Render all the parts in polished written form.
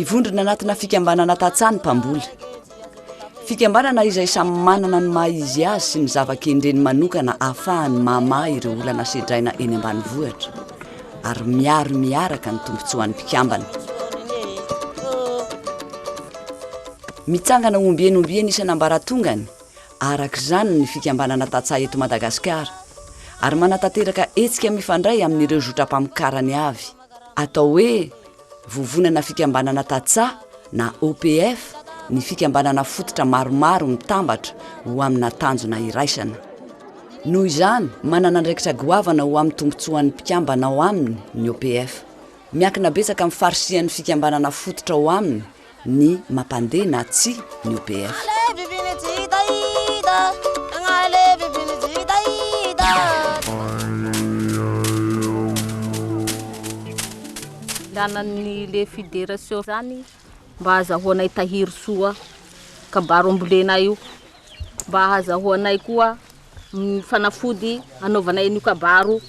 Mivondrona anatina fikambanana tantsaha ny mpamboly. Fikambanana izay samy manana ny maha izy azy sy ny zava-kendreny manokana ahafahany mamaha ireo olana sedraina eny ambanivohitra ary miaro miaraka ny tombontsoan'ny mpikambana. Mitsangana ombieny ombieny isan'ambaratongany araka izany ny fikambanana tantsaha eto Madagasikara ary manatanteraka hetsika mifandray amin'ireo zotram-pamokarany avy. Atao hoe Vovonana Fikambanana Tantsaha na OPF ny fikambanana fototra maromaro mitambatra ho amina tanjona iraisana. Noho izany, manana andraikitra goavana ho amin'ny tombontsoan'ny mpikambana ao aminy ny OPF. Miankina betsaka amin'ny farisihan'ny fikambanana fototra ao aminy ny mampandeha na tsia ny OPF. Ilana le fédération zany mba ahazahoanay tahiry soa kabaro ambolenay io, mba ahazahoanay koa fanafody anaovanay an'io kabaro.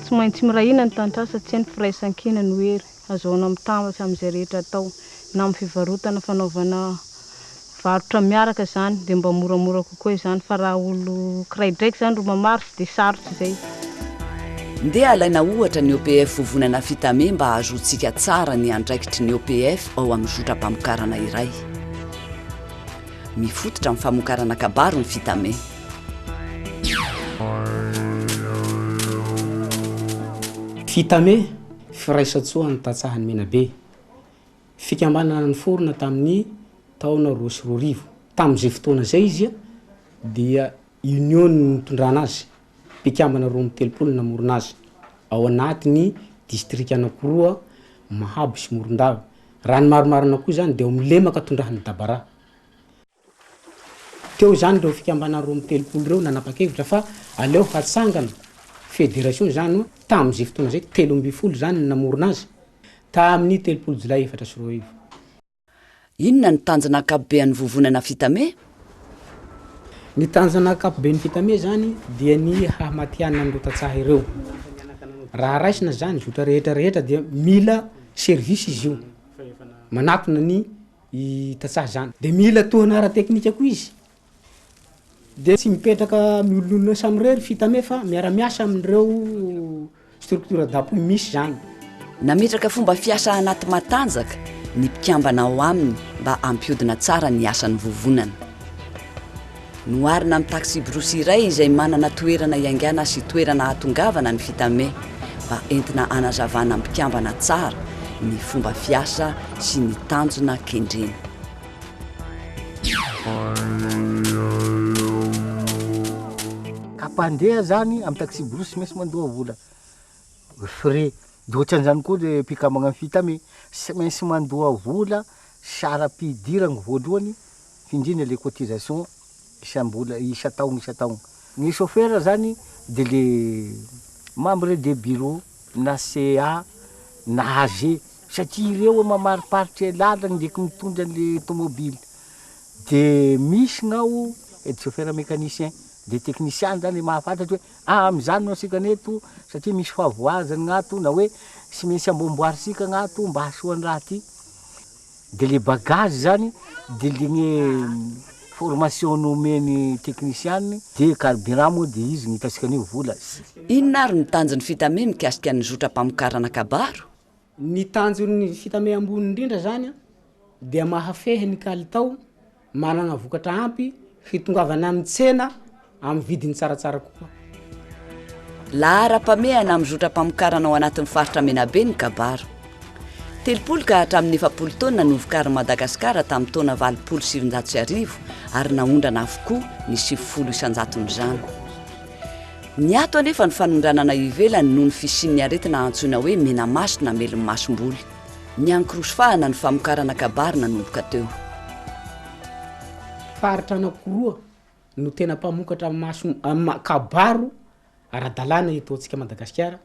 Tsy maintsy miray hina ny tantsaha satria ny firaisankina no hery azahoana mitambatra amin'izay rehetra atao na amin'ny fivarotana fanaovana varotra miaraka izany dia mba moramora kokoa izany fa raha olo kiraidraiky izany ro mamarotra dia sarotra izay. Ndeha alaina ohatra ny OPF Vovonana Fitame mba hahazoantsika tsara ny andraikitry ny OPF ao amin'ny zotram-pamokarana iray. Mifototra amin'ny famokarana kabaro ny Fitame. Fitame, Firaisan-tsoan'ny tantsahan'i Menabe. Fikambanana niforona tamin'ny taona 2002. Tamin'izay fotoana izay izy dia Union no nitondrana azy, mpikambana 32 no namorona azy, ao anatin'ny distrika anankiroa, Mahabo sy Morondava. Raha ny marimarina koa izany dia ao amin'ny lemaka tondrahan'i Dabara. Teo izany ireo fikambanana 32 ireo nanapa-kevitra fa aleo hatsangana federation izany tamin'izay fotoana izay, 13 izany no namorona azy tamin'ny 30 jolay 2004. Inona no tanjona ankapobean'ny vovonana Fitame? Ny tanjona ankapoben'ny Fitame izany dia ny hahamatihanina an'ireo tantsaha ireo. Raha raisina izany zotra rehetra rehetra dia mila service izy io, manatona ny tantsaha izany. Dia mila tohana ara-teknika koa izy. Dia tsy mipetraka miolonolona samirery Fitame fa miara-miasa amin'ireo structure d'appui misy izany. Nametraka fomba fiasa anaty matanjaka ny mpikambana ao aminy mba hampihodina tsara ny asan'ny vovonana. Noharina amin'ny taxi-brousse iray izay manana toerana hiaingàna sy toerana hahatongavana ny Fitame mba entina hanazavana amin'ny mpikambana tsara ny fomba fiasa sy ny tanjona kendrena. Ka mpandeha zany am taxi brousse maintsy mandoa vola, frais, de ohatran'izany koa le mpikambagna am fitame, tsy maintsy mandoa vola saram-pidiragna voalohany f'indrindra le cotisation isam-bola isan-taogno isan-taogno. Ny chauffeur zany de le membre de bureau na CA na AG satria ireo mamariparitry lalagna ndraiky mitondra an'le tomobily de misy gn'ao aide chauffeur mécanicien de technicien zany mahafantatra hoe ah amizany no asika aneto satria misy fahavoazana gnato na hoe tsy maintsy amboamboarisika gnato mba hahasoa ny raha ty de le bagage zany de le gne formation nomeny technicien de carburant moa de izy gn'itasika an'io vola. Inona ary no tanjon'ny Fitame mikasika ny zotram-pamokarana kabaro? Ny tanjon'ny Fitame ambony indrindra zany dia mahafehy ny kalitao, manana vokatra ampy hitongavana amin'ny tsena amin'ny vidiny tsaratsara kokoa. Laharam-pamehana amin'ny zotram-pamokarana ao anatin'ny faritra Menabe ny kabaro. 30 ka hatramin'ny 40 taonina no vokarin'i Madagasikara tamin'ny taona 1980 ary naondrana avokoa ny 90 isan-jaton'izany. Niato anefa ny fanondranana ivelany noho ny fisian'ny aretina antsoina hoe menamaso namely ny masomboly. Niankorosofahana ny famokarana kabary nanomboka teo. Faritra anankiroa no tena mpamokatra maso kabaro ara-dalàna eto antsika Madagasikara,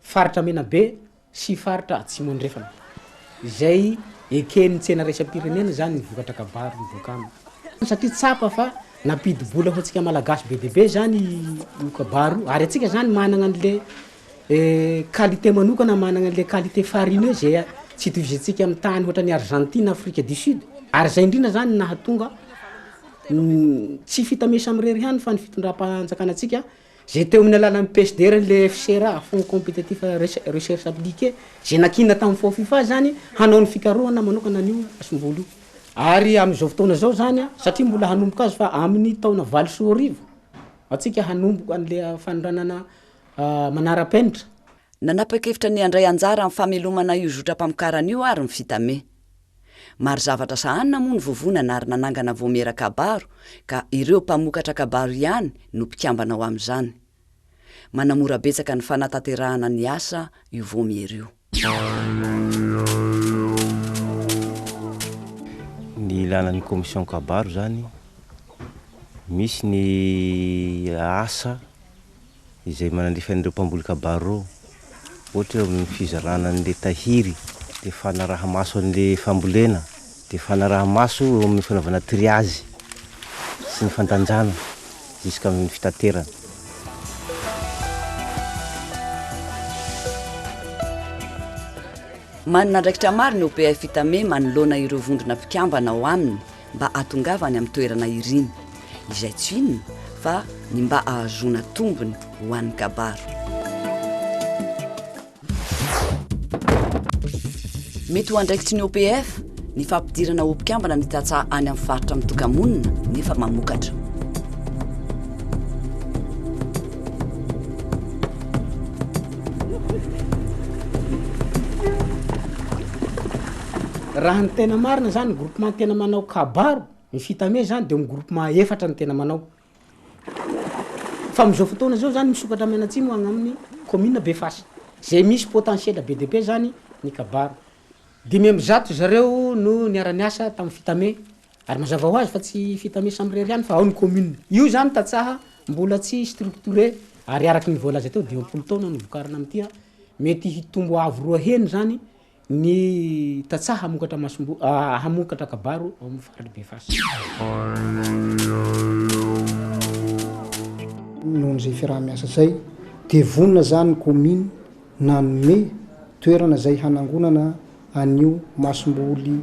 Faritra Menabe sy faritra Atsimo Andrefana, izay eken'ny tsena iraisam-pirenena izany ny vokatra kabaro mivoaka aminy. Satria tsapa fa nampidi-bola ho antsika Malagasy be dia be izany io kabaro io, ary antsika izany manana an'le. Qualité manokana managna an'le qualité farineux zay tsy itovizintsika amin'ny tany ohatran'i Argentine, Afrique du Sud. Ary zay indrindra zany no nahatonga tsy Fitame samirery ihany fa ny fitondram-panjakana antsika zay teo amin'ny alalan'ny PSDR le FCRA, Fonds Compétitif Recherche Appliquée, zay nankinina tamin'ny Fofifa zany hanao ny fikarohana manokana an'io masomboly io. Ary amin'izao fotoana izao zany satria mbola hanomboka azy fa amin'ny taona 2008 antsika hanomboka an'le fanondranana manara-penitra. Nanapa-kevitra ny handray anjara amin'ny famelomana io zotram-pamokarana io ary ny Fitame. Maro zavatra sahanina moa ny vovonana ary nanangana vaomiera kabaro ka ireo mpamokatra kabaro ihany no mpikambana ao amin'izany. Manamora betsaka ny fanatanterahana ny asa io vaomiera io. Ny ilana ny commission kabaro zany, misy ny asa izay manandrify an'ireo mpamboly kabaro ireo, ohatra eo amin'ny fizarana an'ilay tahiry, dia fanaraha-maso an'ilay fambolena, dia fanaraha-maso eo amin'ny fanaovana triage sy ny fandanjana jusqu'amin'ny fitaterana. Manana andraikitra maro ny OPF Itame manoloana ireo vondrona mpikambana ao aminy mba hahatongavany amin'ny toerana iriny, izay tsy inona fa ny mba hahazoana tombony ho an'ny kabaro. Mety ho andraikitry ny OPF ny fampidirana ho mpikambana ny tantsaha any amin'ny faritra mitoka-monina nefa mamokatra. Raha ny tena marina zany ny groupement tena manao kabaro, ny Fitame zany de groupement efatra no tena manao. Fa amizao fotoana zao zany misokatra mianatsimo agny amin'ny commune Befasy, zay misy potentiel be dia be zany ny kabaro. 105 zareo no niara-niasa tamin'ny Fitame, ary mazava ho azy fa tsy Fitame samirery ihany fa ao ny commune. Io zany tantsaha mbola tsy structuré ary araky ny voalaza teo 50 taona no vokarina amin'ity an, mety hitombo avo roa heny zany Ny tantsaha hamokatra masombo hamokatra kabaro ao amin'ny faritra Befasy. Nohon'izay fiaraha-miasa izay dia vonona izany ny kaominina nanome toerana izay hanangonana an'io masomboly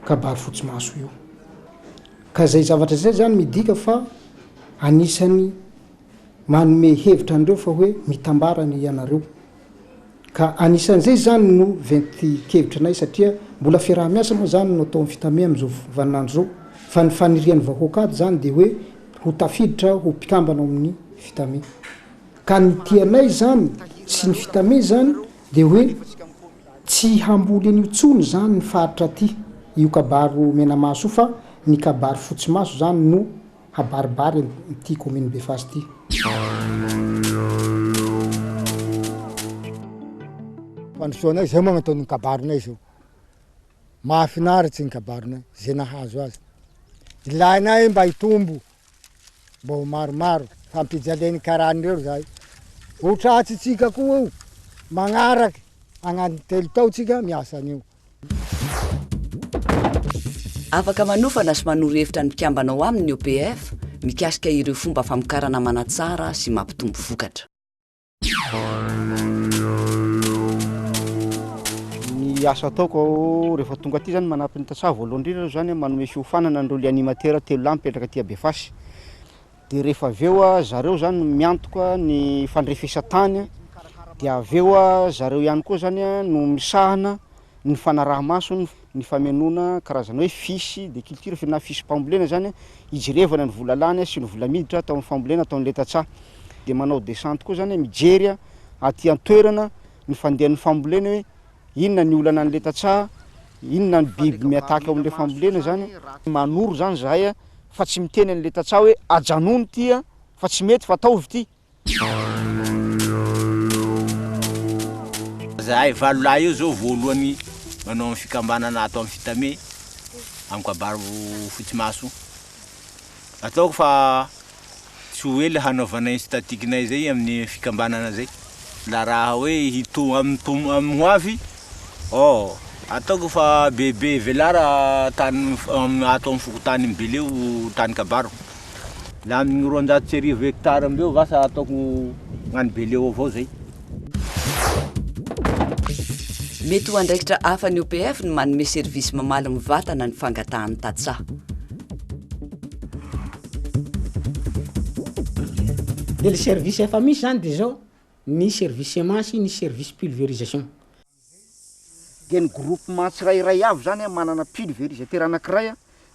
kabaro fotsimaso io. Ka izay zavatra izay izany midika fa anisan'ny manome hevitra an'ireo fa hoe mitambara anie ianareo. Ka anisan'izay izany no ventin-kevitra anay satria mbola fiaraha-miasa moa izany no atao amin'ny Fitame amin'izao vaninandro izao fa ny fanirian'ny vahoaka ato izany dia hoe ho tafiditra ho mpikambana ao amin'ny Fitame. Ka ny tianay izany sy ny Fitame izany dia hoe tsy hamboly an'io intsony izany ny faritra aty, io kabaro menamaso io fa ny kabaro fotsimaso izany no habaribary ity commune Befasy ity. Fandrosoanay zay moa ataon'ny kabarinay zao. Mahafinaritsy ny kabarinay zay nahazo azy. Ilainay mba hitombo mba ho maromaro fa ampijalian'ny karana ireo zahay. Ho tratsitsika koa io magnaraky agnatiny telo tao tsika miasa an'io. Afaka manofana sy manoro hevitra ny mpikambana ao aminy ny OPF mikasika ireo fomba famokarana manatsara sy mampitombo vokatra. Ny asa ataoko rehefa tonga aty zany manampy ny tantsaha voalohany indrindra aloha zany manome fiofanana an'ireo le animateur telo lahy mipetraka aty Befasy. De rehefa avy eo zareo zany no miantoka ny fandrefesan-tany de avy eo zareo ihany koa zany no misahana ny fanaraha-maso ny famenoana karazana hoe fiche de culture na fiche mpambolena zany hijerevana ny vola lany sy ny vola miditra atao amin'ny fambolena ataon'ilay tantsaha. Dia manao descente koa zany mijery aty an-toerana ny fandehan'ny fambolena hoe inona ny olana an'ilay tantsaha, inona ny biby mi-attaque ao amin'ilay fambolena zany. Manoro zany zahay fa tsy miteny an'ilay tantsaha hoe ajanony ity fa tsy mety fa ataovy ity. Zahay valo lahy io zao voalohany manao ny fikambanana ato amin'ny Fitame amin'ny kabaro fotsimaso. Ataoko fa tsy ho ela hanaovanay ny statiquenay zay amin'ny fikambanana zay. La raha hoe hito amin'ny tom- amin'ny ho avy, oh ataoko fa bebe velara tany ato amin'ny fokontany Beleo tany kabaro. La amin'ny 1200 hectare mbeo vasa ataoko gnany Beleo avao zay. Mety ho andraikitra hafa ny OPF ny manome servisy mamaly mivantana ny fangatahan'ny tantsaha. Dia le service efa misy zany de zao, ny service semence, ny service pulverisation. Dia ny groupement tsirairay avy zany manana pulverisateur anakiray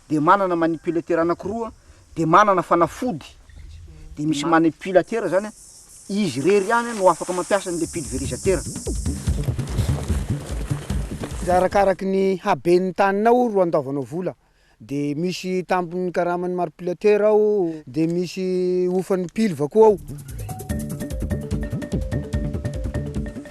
dia manana manipulateur anakiroa dia manana fanafody dia misy manipulateur zany izy irery ihany no afaka mampiasa an'le pulverisateur. Arakaraky ny haben'ny taninao ro andoavanao vola. De misy tambin'ny karaman'ny manipulateur ao, de misy hofan'ny pilva koa ao.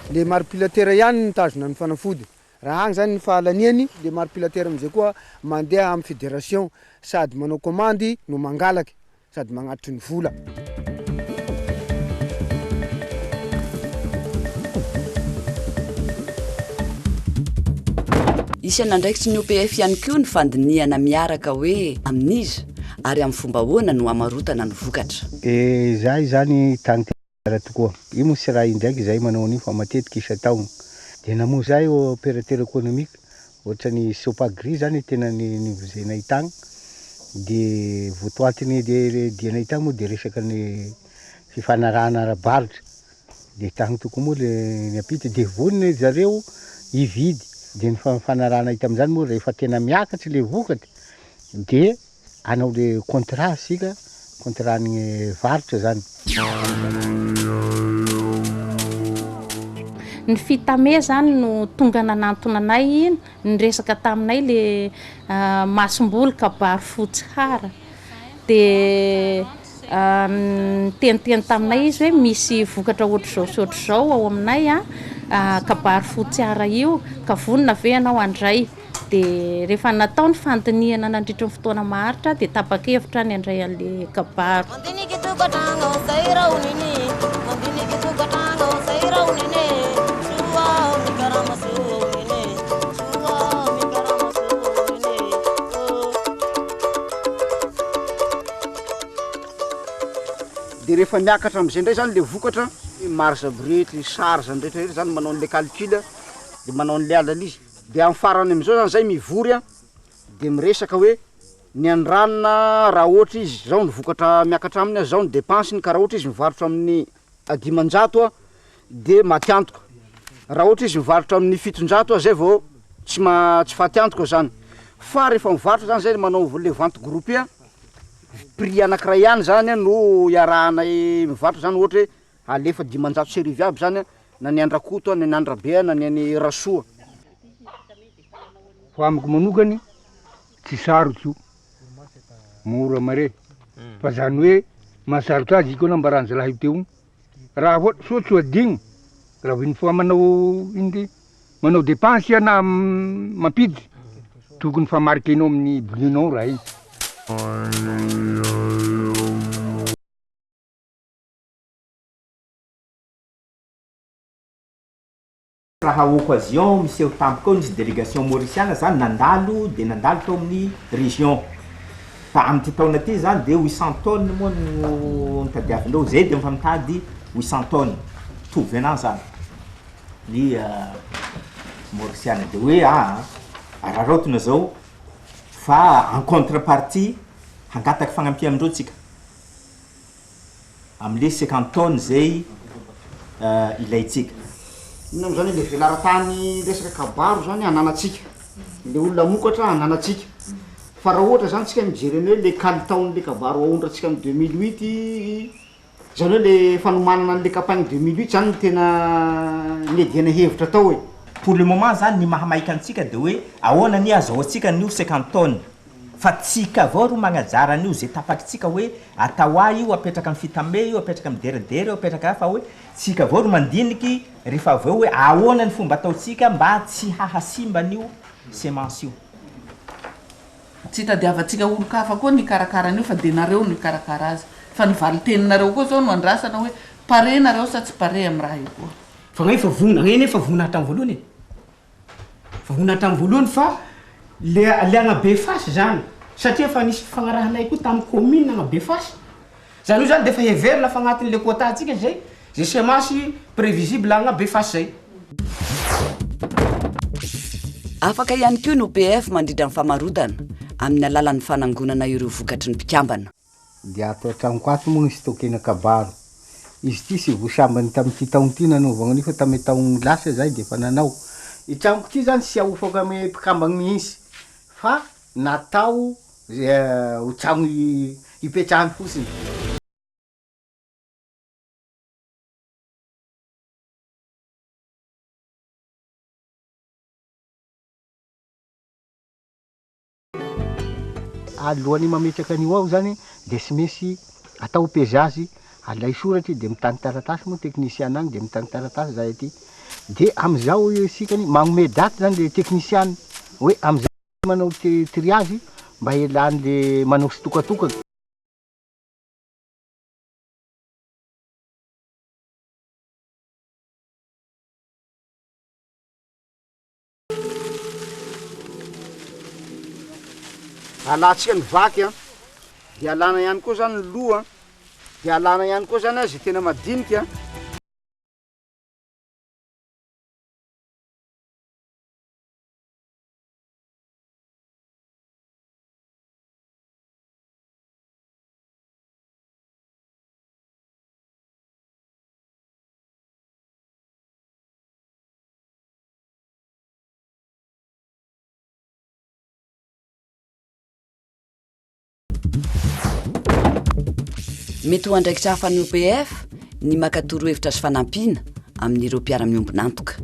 Le manipulateur ihany no mitazona ny fanafody. Raha agny zany ny fahalaniany, le manipulateur amizay koa mandeha amin'ny fédération sady manao commande no mangalaky. sady magnatitry ny vola. Isan'ny andraikitry ny OPF ihany koa ny fandinihana miaraka hoe amin'iza ary amin'ny fomba ahoana no hamarotana ny vokatra. Eh zahay zany tany tsara tokoa. Io moa tsy raha indraiky zahay manao an'io fa matetika isan-taogno. Dia namoa zahay opérateur économique Ohatrany Sopagri zany tena nivozena tagny de votoatiny de dianay tagny moa de resaka ny fifanarahana ara-barotra de tagny tokoa moa le niampita de vonona zareo hividy de ny fifanarahanay tamin'izany moa rehefa tena miakatry le vokatra de Hanao le contrat isika, contrat ny varotra zany. Ny Fitame zany no tonga nanantona anay niresaka taminay le masomboly kabary fotsy hara de niteniteny taminay izy hoe misy vokatra ohatr'izao sy ohatr'izao ao aminay an, kabary fotsy hara io ka vonona ve ianao handray. Dia rehefa natao ny fandinihana nandritry ny fotoana maharitra dia tapa-kevitra ny handray an'ilay kabaro. Mandiniky tokantrano zay rahon'iny Mandiniky tokantrano zay rahon'iny Soa mikarama soa iny Soa mikarama soa iny oh. Dia rehefa miakatra amin'izay indray zany le vokatra, marge brut, charge ny rehetra rehetra zany manao an'le calcul dia manao an'le analyse. Dia amin'ny farany amin'izao zany zay mivory an, dia miresaka hoe ny andranona raha ohatra izy zao ny vokatra miakatra aminy an, zao ny depenseny ka raha ohatra izy mivarotra amin'ny 500 an de maty antoka, raha ohatra izy mivarotra amin'ny 700 an zay vao tsy ma- tsy faty antoka zany, fa rehefa mivarotra zany zay manao le vente groupée an, prix anakiray ihany zany an no iarahanay mivarotra zany ohatra hoe Alefa 1500 aby zany na ny an-dRakoto na ny an-dRabe na ny an'i Rasoa. Fa amiko manokany tsy sarotra io, mora mare, fa zany hoe mahasarotra azy iko nambaran'ny zalahy io teo io, raha ohatra soa tsy ho adino raha vao une fois manao ino ty manao dépense iha na mampiditra tokony fa marquer-nao amin'ny bulletin-nao raha iny. Raha occasion miseho tampoka eo nisy délégation maurisiana zany nandalo de nandalo tao amin'ny région fa amin'ity taona ty zany de 800 tonnes moa no notadiavindreo, zay de efa mitady 800 tonnes mitovy anah zany ny maurisiana de hoe aa araraotina zao fa en contrepartie hangataky fagnampiana amindreo tsika. Amle 50 tonnes zay ilaintsika. Inona moa zany le velaran-tany resaka kabaro zany ananantsika, le olona hamokatra ananantsika, fa raha ohatra zany tsika mijery ny hoe le kalitaon'le kabaro aondrantsika am 2008, zany hoe le fanomanana an'le campagne 2008 zany no tena niadiana hevitra tao e. Pour le moment zany ny mahamaika antsika de hoe ahoana ny azahoantsika an'io 50 tonnes. Fa tsika avao ro magnajara an'io ze tapakitsika hoe atao ahy io apetraka am fitame io apetraka am deredere io apetraka fa hoe tsika avao ro mandiniky refa avy eo hoe ahoana ny fomba ataotsika mba tsy hahasimba an'io semence io. Tsy itadiavantsika olon-kafa koa ny hikarakara an'io fa dia nareo no hikarakara azy. Fa ny valin-teninareo koa izao no andrasana hoe pare nareo sa tsy pare amin'ny raha io koa. Fa gna efa vonona, gna anie efa vonona hatramin'ny voalohany e. Vonona hatramin'ny voalohany fa le le agna Befasy zany satria efa nisy fifagnarahanay koa tamin'ny commune agna Befasy, zany hoe zany de efa heverina fa agnatin'le quota tsika zay, zay semence prévisible agna Befasy zay. Afaka ihany koa ny OPF mandrindra ny famarotana amin'ny alalan'ny fanangonana ireo vokatry ny mpikambana. Dia ato an-tranoko ato moa ny stockena kabaro. Izy ity sy vao sambany tamin'ity taona ity nanaovagna an'io fa tamin'ny taogno lasa zahay dia efa nanao. I tranoko ity zany tsy ahofako amy mpikambagna mihitsy fa natao ho tragno hipetrahany fotsiny. Alohan'ny mametraka an'io ao zany dia tsy maintsy atao pesage, alay soratra dia mitany taratasy moa technicien agny dia mitany taratasy zahay aty, dia amizao isika magnome daty zany le technicien hoe amizao manao triage mba hialan'le manao tsitokatokana. Alantsika ny vaky an, dia alana ihany koa zany ny loha, dia alana ihany koa zany izay tena madinika. Mety ho andraikitra hafa ny OPF ny maka torohevitra sy fanampiana amin'ireo mpiara-miombon'antoka.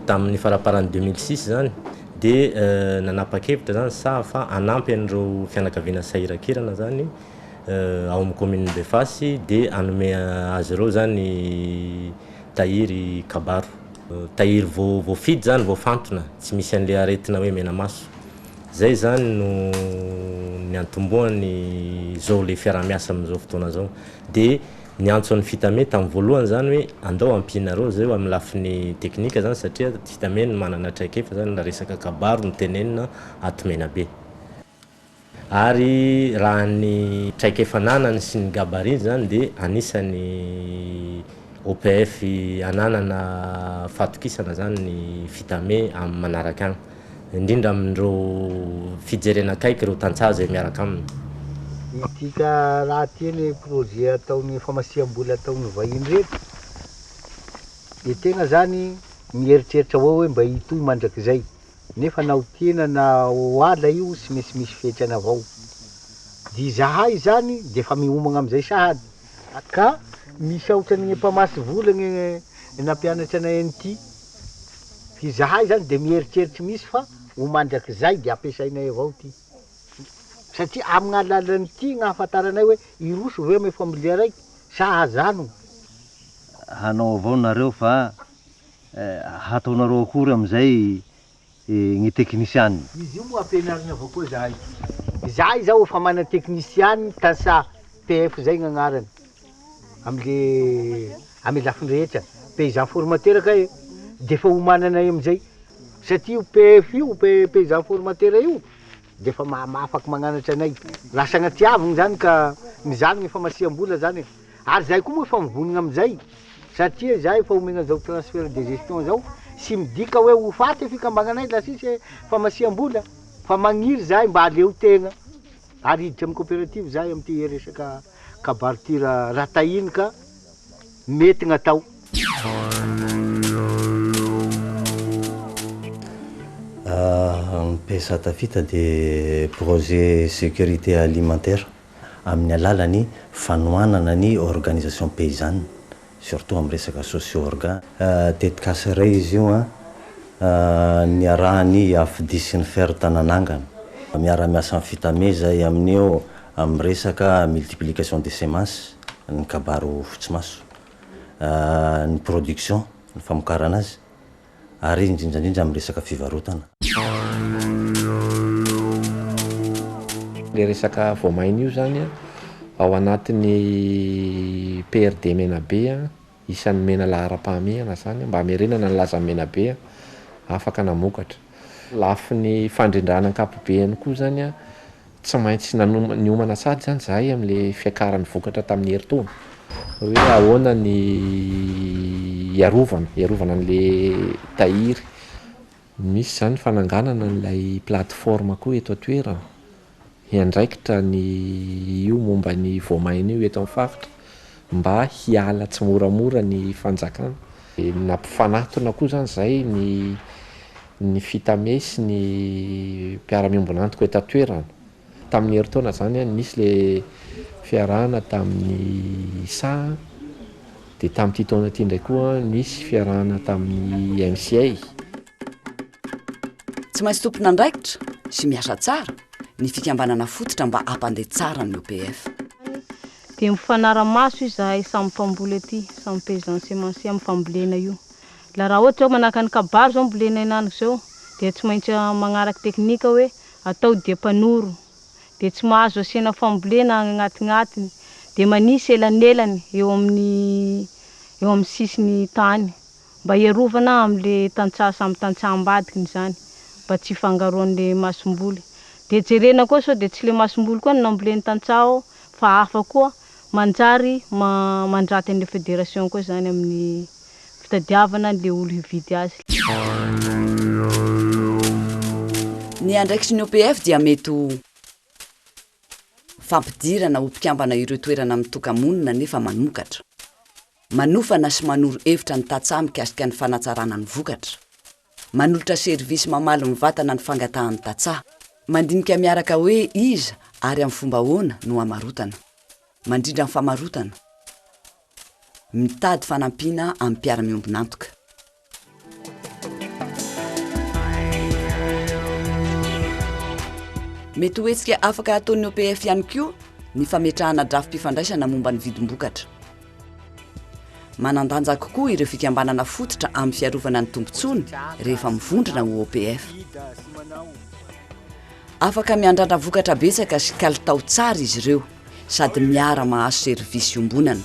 Tamin'ny faramparan'ny 2006 izany dia nanapa-kevitra izany saha fa hanampy an'ireo fianakaviana sahirankirana izany ao amin'ny kaominin'i Befasy dia hanome azy ireo izany tahiry kabaro. Tahiry voafidy izany, voafantina, tsy misy an'ilay aretina hoe mena maso. Izay izany no niantombohany izao ilay fiaraha-miasa amin'izao fotoana izao. Dia niantso an'ny Fitame tamin'ny voalohany izany hoe andao ampianareo izay amin'ny lafiny teknika izany satria Fitame no manana traikefa izany raha resaka kabaro no tenenina ato Menabe. Ary raha ny traikefa ananany sy ny gabarit izany dia anisan'ny OPF ananana fahatokisana izany ny Fitame amin'ny manaraka agny, indrindra amin'ireo fijerena akaiky ireo tantsaha izay miaraka aminy. Ity ka raha ty ny projet ataon'ny famasiam-bola ataon'ny vahiny reto de tegna zany mieritreritra avao hoe mba hitohy mandrakizay. Nefa na ho tiana na ho ala io tsy maintsy misy fetrany avao. Dia izahay izany dia efa miomagna amin'izay sahady. Ka misaotra an'igny mpamasy vola igny nampianatra anay an'ity. F'izahay izany dia mieritreritry mihitsy fa ho mandrakizay dia ampiasainay avao ity. Satria amin'alalan'ity no ahafantaranay hoe hiroso ve amin'ny fambolena raiky sa hazanona. Hanao avao nareo fa Hataonareo akory amin'izay ny teknisianina? Izy io moa ampianarina avao koa zahay. Izahay izao efa mana teknisianina tantsaha PF zay gn'agnarany amle ame lafiny rehetra, paysan formateur kay e, de efa omananay amizay satria io PF io paysan formateur io de efa afaky magnanatra anay, raha sagnatiavigny zany ka mizaly gny famasiam-bola zany e. Ary zahay koa moa efa mivonona amin'izay satria zahay efa omena an'izao transfert de gestion zao, tsy midika hoe ho faty fikambananay la sisa famasiam-bola fa magniry zahay mba hahaleo tegna ary hiditra amin'ny coopérative zahay amin'ity resaka kabary ty raha tahiny ka mety gn'atao. Ny PSA Tafita dia projet sécurité alimentaire. amin'ny alalan'ny fanohanana ny organisation paysanne, surtout amin'ny resaka socio-orga. Tetikasa iray izy io an, niarahan'ny AFDI sy ny FERT nanangana. Miara-miasa amin'ny Fitame izahay amin'io amin'ny resaka multiplication des semences, ny kabaro fotsimaso, ny production, ny famokarana azy. ary indrindra indrindra amin'ny resaka fivarotana. Ilay resaka voamaina io izany ao anatin'ny PRD Menabe, isan'ny nomena laharam-pahamehana izany mba hamerenana ny lazan'i Menabe afaka namokatra. Lafiny fandrindrana ankapobeny koa izany Tsy maintsy niomana sahady izany izahay amin'ilay fiakaran'ny vokatra tamin'ny herintaona, hoe ahoana ny hiarovana, hiarovana an'le tahiry. Misy izany fananganana an'ilay plateforme koa eto an-toerana hiandraikitra ny io momba ny voamaina io eto amin'ny faritra mba hiala tsimoramora ny fanjakana. Nampifanatona koa izany izay ny ny Fitame sy ny mpiara-miombon'antoka eto an-toerana. Tamin'ny herintaona izany nisy ilay fiarahana tamin'ny ISA dia tamin'ity taona ity indray koa nisy fiarahana tamin'ny MCA. Tsy maintsy tompon'andraikitra sy miasa tsara ny fikambanana fototra mba hampandeha tsara ny OPF. Dia mifanara-maso izahay samy mpamboly aty, samy paysan semencier amin'ny fambolena io. La raha ohatra zao manahaka ny kabaro zao ambolena henaniky zao dia tsy maintsy magnaraky teknika hoe atao dia mpanoro dia tsy mahazo asiana fambolena agny agnatignatiny dia manisy elanelany eo amin'ny eo amin'ny sisiny tany mba hiarovana amle tantsaha samy tantsaha ambadikiny zany mba tsy hifangaroanle masomboly dia jerena koa sao dia tsy le masomboly koa no nambolen'ny tantsaha ao fa hafa koa manjary mandraty anle federation koa zany amin'ny fitadiavana an'le olo hividy azy. Ny andraikitry ny OPF dia mety ho fampidirana ho mpikambana ireo toerana mitoka-monina nefa mamokatra. Manofana sy manoro hevitra ny tantsaha mikasika ny fanatsarana ny vokatra. Manolotra serivisy mamaly mivantana ny fangatahan'ny tantsaha. Mandinika miaraka hoe iza ary amin'ny fomba ahoana no hamarotana. Mandrindra ny famarotana. Mitady fanampiana amin'ny mpiara-miombon'antoka. Mety ho hetsika afaka ataon'ny OPF ihany koa ny fametrahana drafi-pifandraisana momba ny vidim-bokatra. Manan-danja kokoa ireo fikambanana fototra amin'ny fiarovana ny tombontsoany rehefa mivondrona ho OPF. Afaka miandrandra vokatra betsaka sy kalitao tsara izy ireo sady miara-mahazo serivisy iombonana.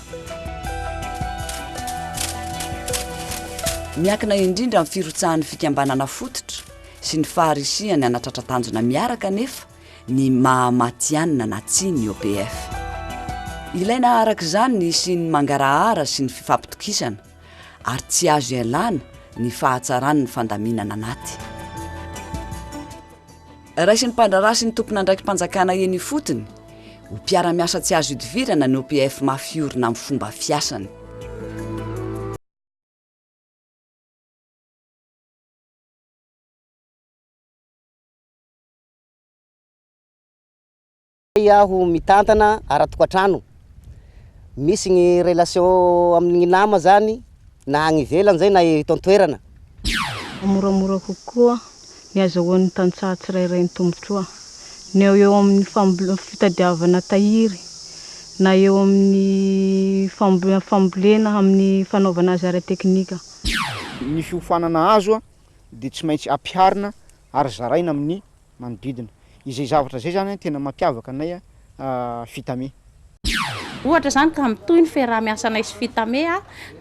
Miankina indrindra amin'ny firotsahan'ny fikambanana fototra sy ny faharisihany hanatratra tanjona miaraka anefa ny maha matihanina na tsia ny OPF. Ilaina araka izany ny hisian'ny mangarahara sy ny fifampitokisana ary tsy azo ialana ny fahatsaran'ny fandaminana anaty. Raisin'ny mpandraharaha sy ny tompon'andraiki-panjakana eny ifotony ho mpiara-miasa tsy azo ihodivirana ny OPF mafy orina amin'ny fomba fiasany. Aho mitantana ara-tokantrano, misy ny relation amin'ny nama zany na agny ivelany zay na eto an-toerana. Moramora kokoa ny azahoan'ny tantsaha tsirairay ny tombontsoa, na eo amin'ny fitadiavana tahiry, na eo amin'ny fambolena amin'ny fanaovana azy ara-teknika. Ny fiofanana azo dia tsy maintsy ampiharina ary zaraina amin'ny manodidina. Izay zavatra izay izany tena mampiavaka anay Fitame. Ohatra izany ka mitohy ny fiaraha-miasanay sy Fitame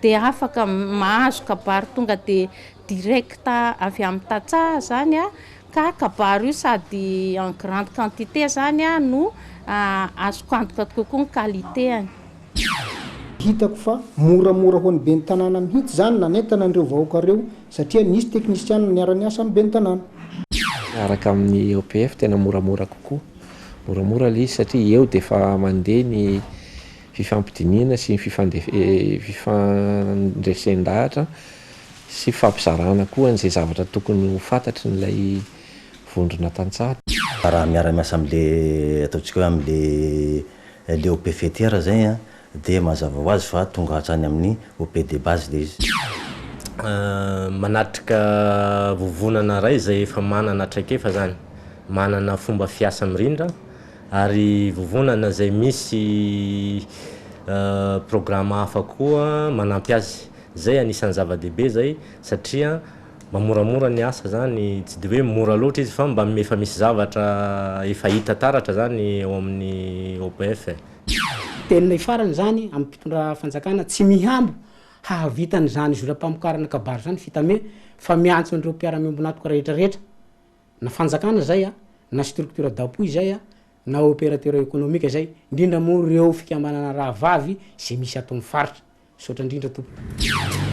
dia afaka mahazo kabary tonga dia direct avy amin'ny tantsaha izany ka kabary io sady en grande quantité izany no azoko antoka kokoa ny qualité-ny. Hitako fa moramora ho an'ny ben'ny tanàna mihitsy izany nanentana an'ireo vahoaka ireo satria nisy teknisianina niara-niasa amin'ny ben'ny tanàna. Miaraka amin'ny OPF tena moramora kokoa. Moramora ilay izy satria eo dia efa mandeha ny fifampidinihana sy ny fifandresen-dahatra sy fifampizarana koa an'izay zavatra tokony ho fantatry n'ilay vondrona tantsaha. Raha miara-miasa amin'le ataontsika hoe amin'le Le OP faitière zay an, dia mazava ho azy fa tonga hatrany amin'ny OP de base le izy. Manatrika vovonana iray izay efa manana traikefa zany, manana fomba fiasa mirindra ary vovonana izay misy programa hafa koa manampy azy. Zay anisan'ny zava-dehibe zay satria Mba moramora ny asa zany, tsy de hoe mora loatra izy fa mba efa misy zavatra efa hita taratra zany eo amin'ny OPF e. Teninay farany izany amin'ny mpitondra fanjakana tsy mihambo hahavita an'izany zoram-pamokarana kabary izany Fitame fa miantso an'ireo mpiara-miombon'antoka rehetra rehetra na fanjakana izay na structure d'appui izay na opérateur économique izay indrindra moa ireo fikambanana rahavavy izay misy ato amin'ny faritra. Misaotra indrindra tompoko.